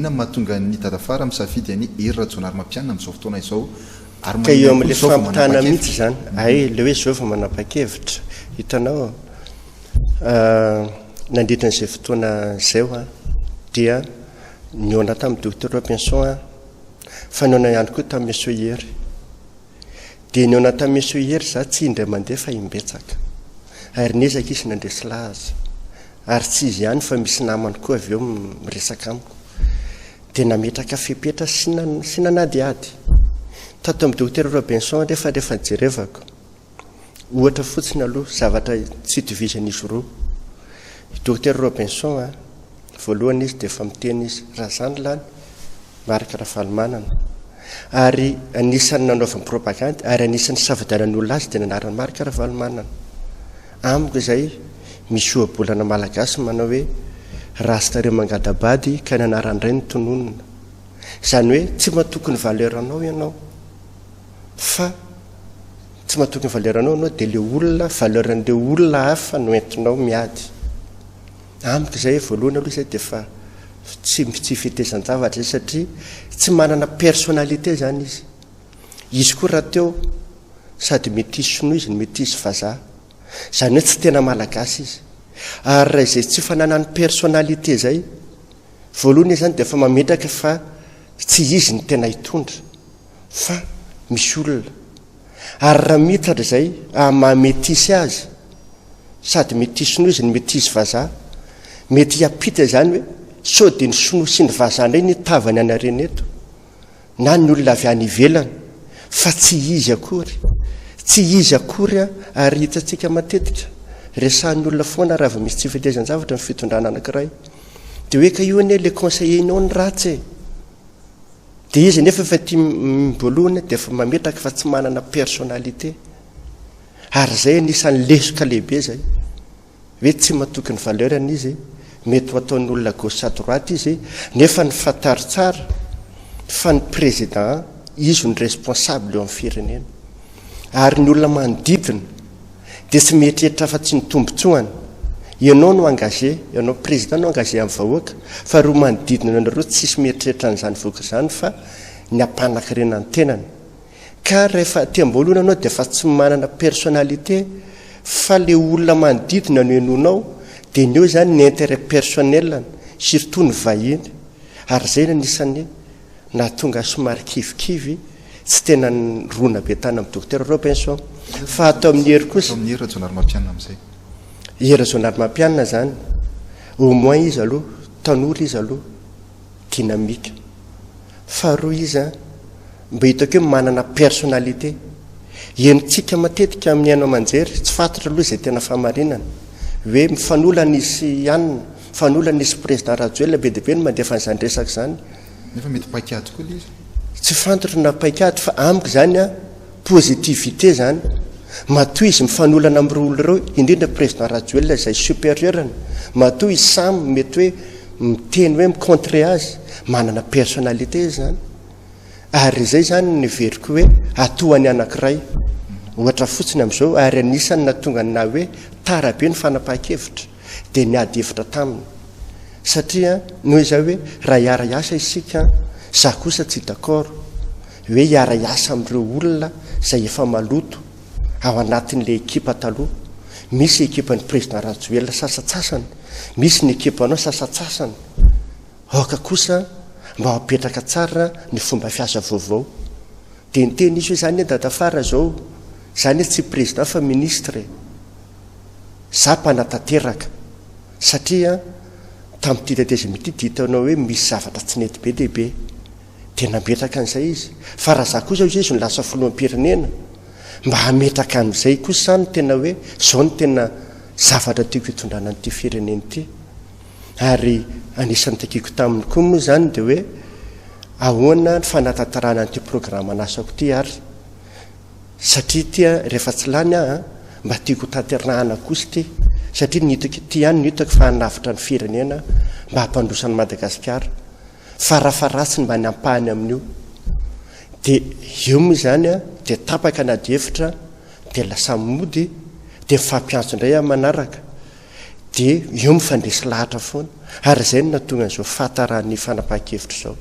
Inona no mahatonga an'i Dadafara misafidy an'i Hery Rajaonarimampianina amin'izao fotoana izao ary Ka eo maninona koa amin'ilay izao vao fampitana mihitsy manapa-kevitra? izany, hay ilay hoe izao vao manapa-kevitra, hitanao nandritra an'izay fotoana izay aho dia nihaona tamin'ny Docteur Robinson aho, fa nihaona ihany koa tamin'i Monsieur Hery. Dia nihaona tamin'i Monsieur Hery izaho tsy indray mandeha fa imbetsaka. Ary niezaka izy nandresy lahatra. Ary tsy izy ihany fa misy namany koa avy eo miresaka amiko. Dia nametraka fepetra sy sy nanadihady. Tato amin'ny Dokotera Robinson anefa rehefa nijerevako, ohatra fotsiny aloha, zavatra tsy itovizan'izy roa. I Dokotera Robinson a, voalohany izy dia efa miteny izy, raha izany lany, Marc Ravalomanana. Ary anisan'ny nanaovany propagandy ary anisan'ny nisafidianan'ny olona azy dia ny anaran'i Marc Ravalomanana. Amiko izay, misy ohabolana malagasy manao hoe Rasta reo mangada-bady ka ny anaran-dray no tononina. Izany hoe tsy matoky ny valeur-nao ianao fa tsy matoky ny valeur-nao ianao dia ilay olona, valeur-n'ilay olona hafa no entinao miady. Amiko izay voalohany aloha izay dia efa tsy tsy fetezan-javatra izay satria tsy manana personnalité izany izy. Izy koa rahateo sady metisy sinoa izy no metisy vazaha. Izany hoe tsy tena malagasy izy. Ary raha izay tsy fananany personnalité izay, voalohany izy izany dia efa mametraka fa tsy izy no tena hitondra fa misy olona. Ary raha mitatra izay amin'ny maha metisy azy, sady metisy sinoa izy no metisy vazaha, mety hiampita izany hoe sao dia ny sinoa sy ny vazaha indray ny tavany any aoriana eto, na ny olona avy any ivelany, fa tsy izy akory. Tsy izy akory ary hitantsika matetika, resahan'ny olona foana raha vao misy tsy fetezan-javatra ny fitondrana anankiray. Dia hoe ka io anie ilay conseiller-nao no ratsy e! Dia izy anefa efa tia voalohany dia efa mametraka fa tsy manana personnalité. Ary izay anisan'ny lesoka lehibe izay. Hoe tsy matoky ny valeur-ny izy, mety ho ataon'ny olona gauche à droite izy, nefa ny fantaro tsara fa ny président izy no responsable eo amin'ny firenena. Ary ny olona manodidina dia tsy mieritreritra afa-tsy ny tombontsoany. Ianao no engagé, ianao président no engagé amin'ny vahoaka, fa ireo manodidina anareo tsisy mieritreritra an'izany vahoaka izany fa ny hampanakarena ny tenany. Ka rehefa aty am-boalohany ianao dia efa tsy manana personnalité fa le olona manodidina no henoinao dia ny eo izany ny intérêt personnel-ny, surtout ny vahiny. Ary izay no anisan'ny nahatonga ahy somary kivikivy, tsy tena nirona be tany amin'i Dokotera Robinson. Fa ato amin'ny Hery kosa. Ato amin'ny Hery Rajaonarimampianina amin'izay. Hery Rajaonarimampianina izany, au moins izy aloha, tanora izy aloha, dynamique. Faharoa izy an, mba hitako hoe manana personnalité. Henontsika matetika amin'ny haino aman-jery, tsy fantatra aloha izay tena fahamarinana, hoe mifanolana izy sy anona, mifanolana izy sy Président Rajoelina, be dia be no mandefa an'izany resaka izany. Nefa mety paik'ady koa ilay izy. Tsy fantatro na paik'ady fa amiko izany an, positivité izany. Matoa izy mifanolana amin'ireo olona ireo, indrindra Président Rajoelina izay supérieur-ny, matoa izy samy mety hoe miteny hoe mi-contrer azy, manana personnalité izy izany. Ary izay izany no heveriko hoe atohan'ny anankiray. Ohatra fotsiny amin'izao, ary anisan'ny nahatonga ny naha hoe tara be ny fanapahan-kevitra, dia niady hevitra taminy. Satria noho izay hoe raha hiara-hiasa isika, za kosa tsy d'accord hoe hiara-hiasa amin'ireo olona izay efa maloto ao anatin'ilay ekipa taloha. Misy ekipan'ny Président Rajoelina sasantsasany, misy ny ekipanao sasantsasany. Aoka kosa mba ho apetraka tsara ny fomba fiasa vaovao. Dia niteny izy hoe za anie dadafara zao, za anie tsy président fa ministre e. Za mpanatanteraka. Satria tamin'ity tetezamita ity dia hitanao hoe misy zavatra tsy nety be dia be. Dia nametraka an'izay izy. Fa raha za kosa hoy izy no lasa filoham-pirenena, mba hametraka an'izay kosa no tena hoe zao no tena zavatra tiako hitondrana an'ity firenena ity. Ary anisan'ny takiako taminy koa moa izany dia hoe ahoana ny fanatanterahana an'ity programan'asako ity ary satria ity rehefa tsy lany aho mba tiako ho tanterahana kosa ity satria ny hitako ity ihany no hitako fa hanavotra ny firenena mba hampandroso an'i Madagasikara farafaharatsiny mba ny ampahany amin'io dia eo moa izany dia tapaka ny adihevitra dia lasa mody dia mifampiantso indray aho manaraka. Dia io mifandresy lahatra foana. Ary izay no nahatonga an'izao fahataran'ny fanapahan-kevitra izao.